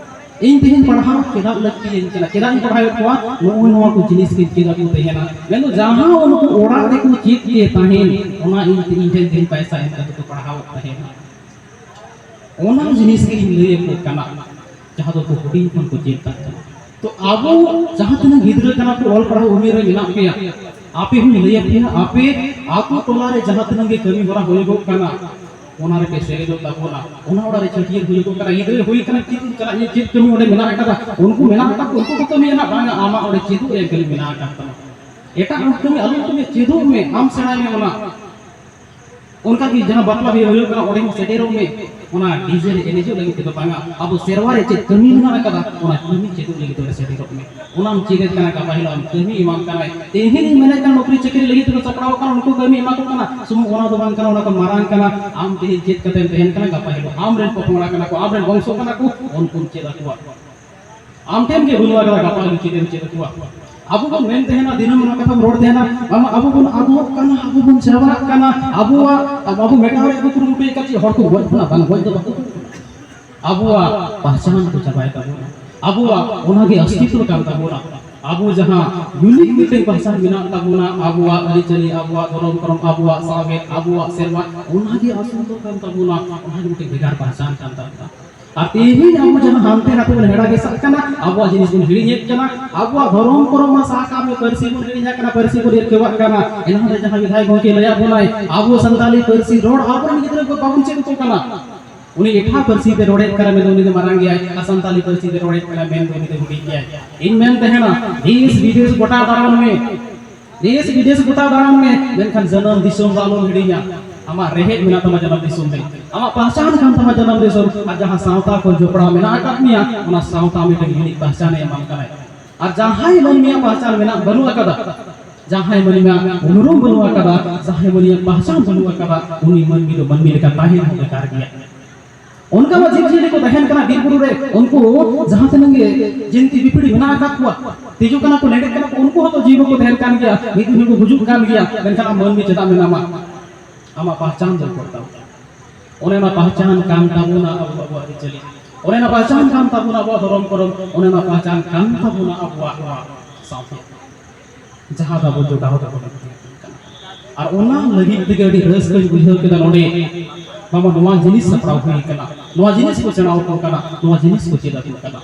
ᱤᱧ ᱛᱮᱦᱮᱧ ᱯᱟᱲᱦᱟᱣ ᱪᱮᱫᱟᱜ ᱞᱟᱹᱠᱛᱤᱭᱟᱹᱧ ᱠᱟᱱᱟ, ᱪᱮᱫᱟᱜ ᱤᱧ ᱯᱟᱲᱦᱟᱣᱮᱫ ᱠᱚᱣᱟ? ᱱᱚᱜᱼᱚᱭ ᱱᱚᱣᱟ ᱠᱚ ᱡᱤᱱᱤᱥ ᱜᱮ ᱪᱮᱫ ᱟᱠᱚ ᱛᱟᱦᱮᱱᱟ᱾ ᱢᱮᱱᱫᱚ ᱡᱟᱦᱟᱸ ᱩᱱᱠᱩ ᱚᱲᱟᱜ ᱨᱮᱠᱚ ᱪᱮᱫ ᱜᱮ ᱛᱟᱦᱮᱱ, ᱚᱱᱟ ᱤᱧ ᱤᱧ ᱴᱷᱮᱱ ᱛᱮᱦᱮᱧ ᱯᱟᱭᱥᱟ ᱮᱢ ᱠᱟᱛᱮ ᱠᱚ ᱯᱟᱲᱦᱟᱣᱮᱫ ᱛᱟᱦᱮᱱᱟ᱾ ᱚᱱᱟ ᱡᱤᱱᱤᱥ ᱜᱮ ᱤᱧ ᱞᱟᱹᱭ ᱟᱠᱚ ᱠᱟᱱᱟ, ᱡᱟᱦᱟᱸ ᱫᱚ ᱠᱚ ᱦᱩᱰᱤᱧ ᱠᱷᱚᱱ ᱠᱚ ᱪᱮᱫ ᱠᱟᱜ ᱠᱟᱱᱟ᱾ ᱛᱚ ᱟᱵᱚ ᱡᱟᱦᱟᱸ ᱛᱤᱱᱟᱹᱜ ᱜᱤᱫᱽᱨᱟᱹ ᱠᱟᱱᱟ ᱠᱚ, ᱚᱞ ᱯᱟᱲᱦᱟᱣ ᱩᱢᱮᱨ ᱨᱮ ᱢᱮᱱᱟᱜ ᱯᱮᱭᱟ, ᱟᱯᱮ ᱦᱚᱸᱧ ᱞᱟᱹᱭ ᱟᱯᱮᱭᱟ, ᱟᱯᱮ ᱟᱛᱳ ᱴᱚᱞᱟ ᱨᱮ ᱡᱟᱦᱟᱸ ᱛᱤᱱᱟᱹᱜ ᱜᱮ ᱠᱟᱹᱢᱤ ᱦᱚᱨᱟ ᱦᱩᱭᱩᱜᱚᱜ ᱠᱟᱱᱟ, ᱚᱱᱟ ᱨᱮᱯᱮ ᱥᱮᱞᱮᱫᱚᱜ ᱛᱟᱵᱚᱱᱟ᱾ ᱚᱱᱟ ᱚᱲᱟᱜ ᱨᱮ ᱪᱷᱟᱹᱴᱭᱟᱹᱨ ᱦᱩᱭᱩᱜᱚᱜ ᱠᱟᱱᱟ, ᱜᱤᱫᱽᱨᱟᱹ ᱦᱩᱭ ᱠᱟᱱᱟ, ᱪᱮᱫ ᱤᱧ ᱪᱟᱞᱟᱜ, ᱤᱧ ᱪᱮᱫ ᱠᱟᱹᱢᱤ ᱚᱸᱰᱮ ᱢᱮᱱᱟᱜ ᱟᱠᱟᱫᱟ? ᱩᱱᱠᱩ ᱢᱮᱱᱟᱜ ᱟᱠᱟᱫ ᱠᱚ, ᱩᱱᱠᱩ ᱠᱚ ᱠᱟᱹᱢᱤᱭᱟ ᱱᱟᱜ, ᱵᱟᱝᱟ, ᱟᱢᱟᱜ ᱚᱸᱰᱮ ᱪᱮᱫᱚᱜ ᱨᱮᱭᱟᱜ ᱠᱟᱹᱢᱤ ᱢᱮᱱᱟᱜ ᱟᱠᱟᱫ ᱛᱟᱢᱟ᱾ ᱮᱴᱟᱜ ᱠᱟᱹᱢᱤ ᱟᱞᱚᱢ ᱠᱟᱹᱢᱤᱭᱟ, ᱪᱮᱫᱚᱜ ᱢᱮ, ᱟᱢ ᱥᱮᱬᱟᱭ ᱢᱮ ᱚᱱᱟ᱾ ᱚᱱᱠᱟ ᱜᱮ ᱡᱟᱦᱟᱸ ᱵᱟᱯᱞᱟ ᱵᱤᱦᱟᱹ ᱦᱩᱭᱩᱜ ᱠᱟᱱᱟ, ᱚᱸᱰᱮ ᱦᱚᱸ ᱥᱮᱴᱮᱨᱚᱜ ᱢᱮ᱾ ᱚᱱᱟ ᱰᱤᱡᱮ ᱨᱮ ᱮᱱᱮᱡᱚᱜ ᱞᱟᱹᱜᱤᱫ ᱛᱮᱫᱚ ᱵᱟᱝᱟ, ᱟᱵᱚ ᱥᱮᱨᱣᱟ ᱨᱮ ᱪᱮᱫ ᱠᱟᱹᱢᱤ ᱢᱮᱱᱟᱜ ᱟᱠᱟᱫᱟ, ᱚᱱᱟ ᱠᱟᱹᱢᱤ ᱪᱮᱫᱚᱜ ᱞᱟᱹᱜᱤᱫ ᱚᱸᱰᱮ ᱥᱮᱴᱮᱨᱚᱜ ᱢᱮ᱾ ᱚᱱᱟᱢ ᱪᱮᱫ ᱮᱫ ᱠᱟᱱᱟ, ᱜᱟᱯᱟ ᱦᱤᱞᱳᱜ ᱟᱢ ᱠᱟᱹᱢᱤ ᱮᱢᱟᱢ ᱠᱟᱱᱟᱭ᱾ ᱛᱮᱦᱮᱧ ᱤᱧ ᱢᱮᱱᱮᱫ ᱠᱟᱱ ᱱᱚᱠᱨᱤ ᱪᱟᱹᱠᱨᱤ ᱞᱟᱹᱜᱤᱫ ᱛᱮᱠᱚ ᱥᱟᱯᱲᱟᱣ ᱟᱠᱟᱱᱟ, ᱩᱱᱠᱩ ᱠᱟᱹᱢᱤ ᱮᱢᱟ ᱠᱚ ᱠᱟᱱᱟ, ᱥᱩᱢᱩᱝ ᱚᱱᱟ ᱫᱚ ᱵᱟᱝ ᱠᱟᱱᱟ, ᱚᱱᱟ ᱠᱚ ᱢᱟᱨᱟᱝ ᱠᱟᱱᱟ᱾ ᱟᱢ ᱛᱮᱦᱮᱧ ᱪᱮᱫ ᱠᱟᱛᱮᱢ ᱛᱟᱦᱮᱱ ᱠᱟᱱᱟ, ᱜᱟᱯᱟ ᱦᱤᱞᱳᱜ ᱟᱢ ᱨᱮᱱ ᱯᱚᱯᱚᱝᱲᱟ ᱠᱟᱱᱟ ᱠᱚ, ᱟᱢ ᱨᱮᱱ ᱵᱚᱝᱥᱚ ᱠᱟᱱᱟ ᱠᱚ, ᱩᱱᱠᱩᱢ ᱪᱮᱫ ᱟᱠᱚᱣᱟ᱾ ᱟᱢ ᱴᱷᱮᱱ ᱜᱮ ᱵᱟᱹᱱᱩᱜ ᱟᱠᱟᱫᱟ, ᱜᱟᱯᱟ ᱟᱹᱜᱩ ᱪᱮᱫ ᱮᱢ ᱪᱮᱫ ᱟᱠᱚᱣᱟ? ᱟᱵᱚ ᱵᱚᱱ ᱢᱮᱱ ᱛᱟᱦᱮᱱᱟ, ᱫᱤᱱᱟᱹᱢ ᱚᱱᱟ ᱠᱟᱛᱷᱟ ᱵᱚᱱ ᱨᱚᱲ ᱛᱟᱦᱮᱱᱟ, ᱵᱟᱝᱢᱟ ᱟᱵᱚ ᱵᱚᱱ ᱟᱫᱚᱜ ᱠᱟᱱᱟ, ᱟᱵᱚ ᱵᱚᱱ ᱪᱟᱵᱟᱜ ᱠᱟᱱᱟ, ᱟᱵᱚᱣᱟᱜ, ᱟᱵᱚ ᱢᱮᱴᱟᱣ ᱨᱮᱭᱟᱜ ᱠᱚ ᱠᱩᱨᱩᱢᱩᱴᱩᱭᱮᱫ ᱠᱟᱱ, ᱪᱮᱫ ᱦᱚᱲ ᱠᱚ ᱜᱚᱡ ᱵᱚᱱᱟ? ᱵᱟᱝ, ᱜᱚᱡ ᱫᱚ ᱵᱟᱠᱚ ᱜᱚᱡ ᱵᱚᱱᱟ᱾ ᱟᱵᱚᱣᱟᱜ ᱯᱟᱦᱪᱟᱱ ᱠᱚ ᱪᱟᱵᱟᱭ ᱛᱟᱵᱚᱱᱟ᱾ ᱟᱵᱚᱣᱟᱜ ᱚᱱᱟᱜᱮ ᱚᱥᱛᱤᱛᱣᱚ ᱠᱟᱱ ᱛᱟᱵᱚᱱᱟ᱾ ᱟᱵᱚ ᱡᱟᱦᱟᱸ ᱤᱭᱩᱱᱤᱠ ᱢᱤᱫᱴᱮᱱ ᱯᱟᱦᱪᱟᱱ ᱢᱮᱱᱟᱜ ᱛᱟᱵᱚᱱᱟ, ᱟᱵᱚᱣᱟᱜ ᱟᱹᱨᱤᱪᱟᱹᱞᱤ, ᱟᱵᱚᱣᱟᱜ ᱫᱷᱚᱨᱚᱢ ᱠᱚᱨᱚᱢ, ᱟᱵᱚᱣᱟᱜ ᱥᱟᱶᱦᱮᱫ, ᱟᱵᱚᱣᱟᱜ ᱥᱮᱨᱣᱟ, ᱚᱱᱟᱜᱮ ᱟᱥᱚᱞ ᱫᱚ ᱠᱟᱱ ᱛᱟᱵᱚᱱᱟ᱾ ᱚᱱᱟᱜᱮ ᱢᱤᱫᱴᱮᱱ ᱵᱷᱮᱜᱟᱨ ᱯᱟᱦᱪᱟᱱ ᱠᱟᱱ ᱛᱟᱵᱚᱱᱟ᱾ ᱟᱨ ᱛᱮᱦᱮᱧ ᱟᱵᱚ ᱡᱟᱦᱟᱸ ᱦᱟᱱᱛᱮ ᱱᱟᱛᱮ ᱵᱚᱱ ᱦᱮᱲᱟ ᱜᱮᱥᱟᱜ ᱠᱟᱱᱟ, ᱟᱵᱚᱣᱟᱜ ᱡᱤᱱᱤᱥ ᱵᱚᱱ ᱦᱤᱲᱤᱧᱮᱫ ᱠᱟᱱᱟ, ᱟᱵᱚᱣᱟᱜ ᱫᱷᱚᱨᱚᱢ ᱠᱚᱨᱚᱢ ᱢᱟ ᱥᱟᱦᱟ ᱠᱟᱜ ᱢᱮ, ᱯᱟᱹᱨᱥᱤ ᱵᱚᱱ ᱦᱤᱲᱤᱧ ᱠᱟᱱᱟ, ᱯᱟᱹᱨᱥᱤ ᱵᱚᱱ ᱦᱤᱨᱠᱟᱹᱣᱟᱜ ᱠᱟᱱᱟ᱾ ᱮᱱᱟᱝ ᱨᱮ ᱡᱟᱦᱟᱸ ᱵᱤᱫᱷᱟᱭᱚᱠ ᱜᱚᱢᱠᱮ ᱞᱟᱹᱭᱟᱫ ᱵᱚᱱᱟᱭ, ᱟᱵᱚ ᱥᱟᱱᱛᱟᱞᱤ ᱯᱟᱹᱨᱥᱤ ᱨᱚᱲ ᱟᱵᱚᱨᱮᱱ ᱜᱤᱫᱽᱨᱟᱹ ᱠᱚ ᱵᱟᱵᱚᱱ ᱪᱮᱫ ᱟᱠᱚ ᱠᱟᱱᱟ᱾ ᱩᱱᱤ ᱮᱴᱟᱜ ᱯᱟᱹᱨᱥᱤ ᱛᱮ ᱨᱚᱲᱮᱫ ᱠᱟᱱᱟ ᱢᱮᱱᱫᱚ ᱩᱱᱤ ᱫᱚ ᱢᱟᱨᱟᱝ ᱜᱮᱭᱟᱭ, ᱟᱨ ᱥᱟᱱᱛᱟᱞᱤ ᱯᱟᱹᱨᱥᱤ ᱛᱮ ᱨᱚᱲᱮᱫ ᱠᱟᱱᱟ ᱢᱮᱱᱫᱚ ᱩᱱᱤ ᱫᱚ ᱦᱩᱰᱤᱧ ᱜᱮᱭᱟᱭ᱾ ᱤᱧ ᱢᱮᱱ ᱛᱟᱦᱮᱱᱟ, ᱫᱮᱥ ᱵᱤᱫᱮᱥ ᱜᱚᱴᱟ ᱫᱟᱬᱟᱱ ᱢᱮ, ᱫᱮᱥ ᱵᱤᱫᱮᱥ ᱜᱚᱴᱟ ᱫᱟᱬᱟᱱ ᱢᱮ, ᱢᱮᱱᱠᱷᱟᱱ ᱡᱟᱱᱟᱢ ᱫᱤᱥᱚᱢ ᱫᱚ ᱟᱞᱚᱢ ᱦᱤᱲᱤᱧᱟ᱾ ᱟᱢᱟᱜ ᱨᱮᱦᱮᱫ ᱢᱮᱱᱟᱜ ᱛᱟᱢᱟ ᱡᱟᱱᱟᱢ ᱫᱤᱥᱚᱢ ᱨᱮ, ᱟᱢᱟᱜ ᱯᱟᱦᱪᱟᱱ ᱠᱟᱱ ᱛᱟᱢᱟ ᱡᱟᱱᱟᱢ ᱫᱤᱥᱚᱢ, ᱟᱨ ᱡᱟᱦᱟᱸ ᱥᱟᱶᱛᱟ ᱠᱷᱚᱱ ᱡᱚᱯᱲᱟᱣ ᱢᱮᱱᱟᱜ ᱟᱠᱟᱫ ᱢᱮᱭᱟ, ᱚᱱᱟ ᱥᱟᱶᱛᱟ ᱢᱤᱫᱴᱮᱱ ᱤᱭᱩᱱᱤᱠ ᱯᱟᱦᱪᱟᱱᱮ ᱮᱢᱟᱢ ᱠᱟᱱᱟᱭ᱾ ᱟᱨ ᱡᱟᱦᱟᱸᱭ ᱢᱟᱹᱱᱢᱤᱭᱟᱜ ᱯᱟᱦᱪᱟᱱ ᱢᱮᱱᱟᱜ ᱵᱟᱹᱱᱩᱜ ᱟᱠᱟᱫᱟ, ᱡᱟᱦᱟᱸᱭ ᱢᱟᱹᱱᱢᱤᱭᱟᱜ ᱩᱱᱩᱨᱩᱢ ᱵᱟᱹᱱᱩᱜ ᱟᱠᱟᱫᱟ, ᱡᱟᱦᱟᱸᱭ ᱢᱟᱹᱱᱢᱤᱭᱟᱜ ᱯᱟᱦᱪᱟᱱ ᱵᱟᱹᱱᱩᱜ ᱟᱠᱟᱫᱟ, ᱩᱱᱤ ᱢᱟᱹᱱᱢᱤ ᱫᱚ ᱢᱟᱹᱱᱢᱤ ᱞᱮᱠᱟ ᱛᱟᱦᱮᱸ ᱦᱚᱸ ᱵᱮᱠᱟᱨ ᱜᱮᱭᱟ᱾ ᱚᱱᱠᱟ ᱢᱟ ᱡᱤᱵᱽ ᱡᱤᱭᱟᱹᱞᱤ ᱠᱚ ᱛᱟᱦᱮᱱ ᱠᱟᱱᱟ ᱵᱤᱨ ᱵᱩᱨᱩ ᱨᱮ, ᱩᱱᱠᱩ ᱡᱟᱦᱟᱸ ᱛᱤᱱᱟᱹᱜ ᱜᱮ ᱡᱤᱱᱛᱤ ᱯᱤᱯᱤᱲᱤ ᱢᱮᱱᱟᱜ ᱟᱠᱟᱫ ᱠᱚᱣᱟ, ᱛᱤᱡᱩ ᱠᱟᱱᱟ ᱠᱚ, ᱞᱮᱸᱰᱮᱫ ᱠᱟᱱᱟ ᱠᱚ, ᱩᱱᱠᱩ ᱦᱚᱸᱛᱚ ᱡᱤᱣᱤ ᱠᱚ ᱛᱟᱦᱮᱱ ᱠᱟᱱ ᱜᱮᱭᱟ, ᱢᱤᱫ ᱫᱤᱱ ᱦᱤᱞᱳᱜ ᱠᱚ ᱜᱩᱡᱩᱜ ᱠᱟᱱ ᱜᱮᱭᱟ, ᱢᱮᱱᱠᱷᱟᱱ ᱟᱢ ᱢᱟᱹᱱᱢᱤ ᱪᱮᱫᱟᱜ ᱢᱮᱱᱟᱢᱟ? ᱟᱢᱟᱜ ᱯᱟᱦᱪᱟᱱ ᱫᱚᱨᱠᱟᱨ ᱛᱟᱢ᱾ ᱚᱱᱮ ᱚᱱᱟ ᱯᱟᱦᱪᱟᱱ ᱠᱟᱱ ᱛᱟᱵᱚᱱᱟ ᱟᱵᱚ, ᱟᱵᱚᱣᱟᱜ ᱟᱹᱨᱤᱪᱟᱹᱞᱤ, ᱚᱱᱮ ᱚᱱᱟ ᱯᱟᱦᱪᱟᱱ ᱠᱟᱱ ᱛᱟᱵᱚᱱᱟ ᱟᱵᱚᱣᱟᱜ ᱫᱷᱚᱨᱚᱢ ᱠᱚᱨᱚᱢ, ᱚᱱᱮ ᱚᱱᱟ ᱯᱟᱦᱪᱟᱱ ᱠᱟᱱ ᱛᱟᱵᱚᱱᱟ ᱟᱵᱚᱣᱟᱜ ᱱᱚᱣᱟ ᱥᱟᱶᱛᱟ, ᱡᱟᱦᱟᱸ ᱫᱚ ᱟᱵᱚ ᱡᱚᱜᱟᱣ ᱫᱚᱦᱚ ᱞᱟᱹᱠᱛᱤ ᱠᱟᱱᱟ᱾ ᱟᱨ ᱚᱱᱟ ᱞᱟᱹᱜᱤᱫ ᱛᱮᱜᱮ ᱟᱹᱰᱤ ᱨᱟᱹᱥᱠᱟᱹᱧ ᱵᱩᱡᱷᱟᱹᱣ ᱠᱮᱫᱟ ᱱᱚᱰᱮ, ᱵᱟᱵᱟ, ᱱᱚᱣᱟ ᱡᱤᱱᱤᱥ ᱥᱟᱯᱲᱟᱣ ᱦᱩᱭ ᱠᱟᱱᱟ, ᱱᱚᱣᱟ ᱡᱤᱱᱤᱥ ᱠᱚ ᱥᱮᱬᱟ ᱟᱠᱚ ᱠᱟᱱᱟ, ᱱᱚᱣᱟ ᱡᱤᱱᱤᱥ ᱠᱚ ᱪᱮᱫ ᱟᱠᱚ ᱠᱟᱱᱟ᱾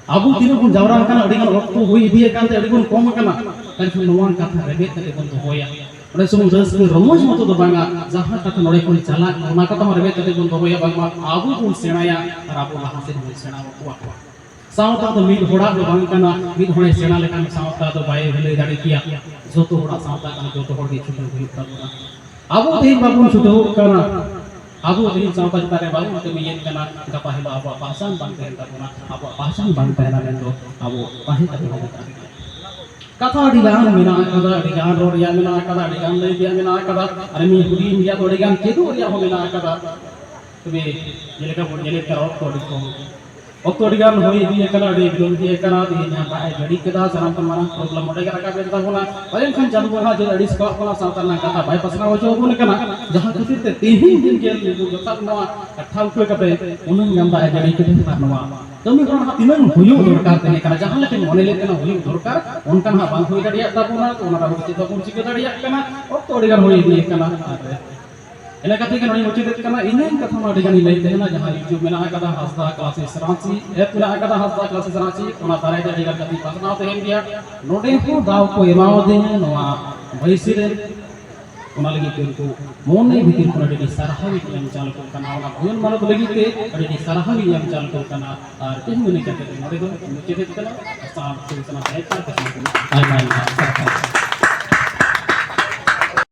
ᱟᱵᱚ ᱛᱤᱱᱟᱹᱜ ᱵᱚᱱ ᱡᱟᱣᱨᱟ ᱟᱠᱟᱱᱟ, ᱟᱹᱰᱤ ᱜᱟᱱ ᱚᱠᱛᱚ ᱦᱩᱭ ᱤᱫᱤ ᱟᱠᱟᱱ ᱛᱮ ᱟᱹᱰᱤ ᱵᱚᱱ ᱠᱚᱢ ᱟᱠᱟᱱᱟ, ᱢᱮᱱᱠᱷᱟᱱ ᱱᱚᱣᱟ ᱠᱟᱛᱷᱟ ᱨᱮᱵᱮᱫ ᱠᱟᱛᱮ ᱵᱚᱱ ᱫᱚᱦᱚᱭᱟ᱾ ᱚᱸᱰᱮ ᱥᱩᱢᱩᱝ ᱨᱟᱹᱥᱠᱟᱹ ᱨᱚᱢᱚᱡᱽ ᱢᱚᱛᱚ ᱫᱚ ᱵᱟᱝᱟ, ᱡᱟᱦᱟᱸ ᱠᱟᱛᱷᱟ ᱱᱚᱰᱮ ᱠᱷᱚᱱ ᱪᱟᱞᱟᱜ, ᱚᱱᱟ ᱠᱟᱛᱷᱟ ᱦᱚᱸ ᱨᱮᱵᱮᱫ ᱠᱟᱛᱮ ᱵᱚᱱ ᱫᱚᱦᱚᱭᱟ, ᱵᱟᱝᱢᱟ ᱟᱵᱚ ᱵᱚᱱ ᱥᱮᱬᱟᱭᱟ ᱟᱨ ᱟᱵᱚ ᱞᱟᱦᱟ ᱥᱮᱫ ᱵᱚᱱ ᱥᱮᱬᱟ ᱟᱠᱚᱣᱟ᱾ ᱥᱟᱶᱛᱟ ᱫᱚ ᱢᱤᱫ ᱦᱚᱲᱟᱜ ᱫᱚ ᱵᱟᱝ ᱠᱟᱱᱟ, ᱢᱤᱫ ᱦᱚᱲᱮ ᱥᱮᱬᱟ ᱞᱮᱠᱷᱟᱱ ᱥᱟᱶᱛᱟ ᱫᱚ ᱵᱟᱭ ᱵᱷᱟᱹᱞᱟᱹᱭ ᱫᱟᱲᱮ ᱠᱮᱭᱟ᱾ ᱡᱚᱛᱚ ᱦᱚᱲᱟᱜ ᱥᱟᱶᱛᱟ ᱠᱟᱱᱟ, ᱡᱚᱛᱚ ᱦᱚᱲ ᱜᱮ ᱪᱷᱩᱴᱟᱹᱣ ᱦᱩᱭᱩᱜ ᱛᱟᱵᱚᱱᱟ᱾ ᱟᱵᱚ ᱛᱮᱦᱮᱧ ᱵᱟᱵᱚᱱ ᱪᱷᱩᱴᱟᱹᱣᱚᱜ ᱠᱟᱱᱟ, ᱟᱵᱚ ᱛᱮᱦᱮᱧ ᱥᱟᱶᱛᱟ ᱪᱮᱛᱟᱱ ᱨᱮ ᱵᱟᱵᱚᱱ ᱠᱟᱹᱢᱤᱭᱮᱫ ᱠᱟᱱᱟ, ᱜᱟᱯᱟ ᱦᱤᱞᱳᱜ ᱟᱵᱚᱣᱟᱜ ᱯᱟᱦᱪᱟᱱ ᱵᱟᱝ ᱛᱟᱦᱮᱱ ᱛᱟᱵᱚᱱᱟ᱾ ᱟᱵᱚᱣᱟᱜ ᱯᱟᱦᱪᱟᱱ ᱵᱟᱝ ᱛᱟᱦᱮᱱᱟ ᱢᱮᱱᱫᱚ ᱟᱵᱚ ᱛᱟᱦᱮᱸ ᱠᱟᱛᱮ ᱦᱚᱸ ᱵᱮᱠᱟᱨ ᱜᱮᱭᱟ᱾ ᱠᱟᱛᱷᱟ ᱟᱹᱰᱤ ᱜᱟᱱ ᱢᱮᱱᱟᱜ ᱟᱠᱟᱫᱟ, ᱟᱹᱰᱤ ᱜᱟᱱ ᱨᱚᱲ ᱨᱮᱭᱟᱜ ᱢᱮᱱᱟᱜ ᱟᱠᱟᱫᱟ, ᱟᱨ ᱢᱤᱫ ᱦᱩᱰᱤᱧ ᱨᱮᱭᱟᱜ ᱫᱚ ᱟᱹᱰᱤ ᱜᱟᱱ ᱪᱮᱫᱚᱜ ᱨᱮᱭᱟᱜ ᱦᱚᱸ ᱢᱮᱱᱟᱜ ᱟᱠᱟᱫᱟ᱾ ᱛᱚᱵᱮ ᱡᱮᱞᱮᱠᱟ ᱵᱚᱱ ᱧᱮᱞᱮᱫ ᱠᱟᱱᱟ, ᱚᱠᱛᱚ ᱟᱹᱰᱤ ᱠᱚᱢ᱾ ᱚᱠᱛᱚ ᱟᱹᱰᱤ ᱜᱟᱱ ᱦᱩᱭ ᱤᱫᱤ ᱟᱠᱟᱱᱟ, ᱟᱹᱰᱤ ᱵᱤᱞᱚᱢ ᱤᱫᱤ ᱟᱠᱟᱱᱟ, ᱛᱮᱦᱮᱧ ᱦᱟᱸᱜ ᱫᱟᱜ ᱮ ᱡᱟᱹᱲᱤ ᱠᱮᱫᱟ, ᱥᱟᱱᱟᱢ ᱠᱷᱚᱱ ᱢᱟᱨᱟᱝ ᱯᱨᱚᱵᱞᱮᱢ ᱚᱸᱰᱮ ᱜᱮ ᱨᱟᱠᱟᱵ ᱮᱱ ᱛᱟᱵᱚᱱᱟ᱾ ᱯᱟᱞᱮᱱ ᱠᱷᱟᱱ ᱪᱟᱸᱫᱳ ᱵᱚᱸᱜᱟ ᱡᱮ ᱟᱹᱲᱤᱥ ᱠᱟᱜ ᱵᱚᱱᱟ, ᱥᱟᱶᱛᱟ ᱨᱮᱱᱟᱜ ᱠᱟᱛᱷᱟ ᱵᱟᱭ ᱯᱟᱥᱱᱟᱣ ᱦᱚᱪᱚ ᱟᱵᱚᱱ ᱠᱟᱱᱟ, ᱡᱟᱦᱟᱸ ᱠᱷᱟᱹᱛᱤᱨ ᱛᱮ ᱛᱮᱦᱮᱧ ᱫᱤᱱ ᱜᱮ ᱱᱩᱠᱩ ᱡᱚᱛᱷᱟᱛ ᱱᱚᱣᱟ ᱴᱷᱟᱹᱣᱠᱟᱹ ᱠᱟᱛᱮ ᱩᱱᱟᱹᱝ ᱜᱟᱱ ᱫᱟᱜ ᱮ ᱡᱟᱹᱲᱤ ᱠᱮᱫᱟ᱾ ᱟᱨ ᱱᱚᱣᱟ ᱠᱟᱹᱢᱤ ᱦᱚᱨᱟ ᱦᱟᱸᱜ ᱛᱤᱱᱟᱹᱝ ᱦᱩᱭᱩᱜ ᱫᱚᱨᱠᱟᱨ ᱛᱟᱦᱮᱸ ᱠᱟᱱᱟ, ᱡᱟᱦᱟᱸ ᱞᱮᱠᱟᱧ ᱢᱚᱱᱮ ᱞᱮᱫ ᱛᱟᱦᱮᱱᱟ ᱦᱩᱭᱩᱜ ᱫᱚᱨᱠᱟᱨ, ᱚᱱᱠᱟ ᱱᱟᱦᱟᱜ ᱵᱟᱝ ᱦᱩᱭ ᱫᱟᱲᱮᱭᱟᱜ ᱛᱟᱵᱚᱱᱟ᱾ ᱛᱚ ᱚᱱᱟ ᱵᱟᱵᱚᱫ ᱪᱮᱫ ᱵᱟᱵᱚᱱ ᱪᱤᱠᱟᱹ ᱫᱟᱲᱮᱭᱟᱜ ᱠᱟᱱᱟ, ᱚᱠᱛᱚ ᱟᱹᱰᱤ ᱜᱟᱱ ᱦᱩᱭ ᱤᱫᱤ ᱟᱠᱟᱱᱟ᱾ ᱟᱨ ᱤᱱᱟᱹ ᱠᱟᱛᱮ ᱜᱮ ᱱᱚᱰᱮᱧ ᱢᱩᱪᱟᱹᱫᱮᱫ ᱠᱟᱱᱟ᱾ ᱤᱧᱟᱹᱜ ᱠᱟᱛᱷᱟ ᱢᱟ ᱟᱹᱰᱤ ᱜᱟᱱᱤᱧ ᱞᱟᱹᱭ ᱛᱟᱦᱮᱱᱟ, ᱡᱟᱦᱟᱸ YouTube ᱢᱮᱱᱟᱜ ᱟᱠᱟᱫᱟ ᱦᱟᱸᱥᱫᱟ Classes ᱨᱟᱸᱪᱤ, app ᱢᱮᱱᱟᱜ ᱟᱠᱟᱫᱟ ᱦᱟᱸᱥᱫᱟ Classes ᱨᱟᱸᱪᱤ, ᱚᱱᱟ ᱫᱟᱨᱟᱭ ᱛᱮ ᱟᱹᱰᱤ ᱜᱟᱱ ᱠᱟᱛᱷᱟᱧ ᱯᱟᱥᱱᱟᱣ ᱛᱟᱦᱮᱱ ᱜᱮᱭᱟ᱾ ᱱᱚᱰᱮ ᱦᱚᱸ ᱫᱟᱣ ᱠᱚ ᱮᱢᱟᱣᱟᱫᱤᱧᱟ ᱱᱚᱣᱟ ᱵᱟᱹᱭᱥᱤ ᱨᱮ, ᱚᱱᱟ ᱞᱟᱹᱜᱤᱫ ᱛᱮ ᱩᱱᱠᱩ ᱢᱚᱱᱮ ᱵᱷᱤᱛᱤᱨ ᱠᱷᱚᱱ ᱟᱹᱰᱤ ᱟᱹᱰᱤ ᱥᱟᱨᱦᱟᱣ ᱤᱧ ᱮᱢ ᱪᱟᱞ ᱟᱠᱚ ᱠᱟᱱᱟ, ᱚᱱᱟ ᱵᱷᱩᱣᱟᱹᱱ ᱢᱟᱱᱚᱛ ᱞᱟᱹᱜᱤᱫ ᱛᱮ ᱟᱹᱰᱤ ᱟᱹᱰᱤ ᱥᱟᱨᱦᱟᱣ ᱤᱧ ᱮᱢ ᱪᱟᱞ ᱟᱠᱚ ᱠᱟᱱᱟ᱾ ᱟᱨ ᱛᱮᱦᱮᱧ ᱫᱚ ᱱᱤᱝᱠᱟ ᱠᱟᱛᱮ ᱱᱚᱰᱮ ᱫᱚ ᱢᱩᱪᱟᱹᱫᱮᱫ ᱠᱟᱱᱟ᱾ ᱥᱟᱱᱟᱢ ᱥᱟᱱᱟᱢ ᱟᱭᱢᱟ ᱟᱭᱢᱟ ᱥᱟᱨᱦᱟᱣ᱾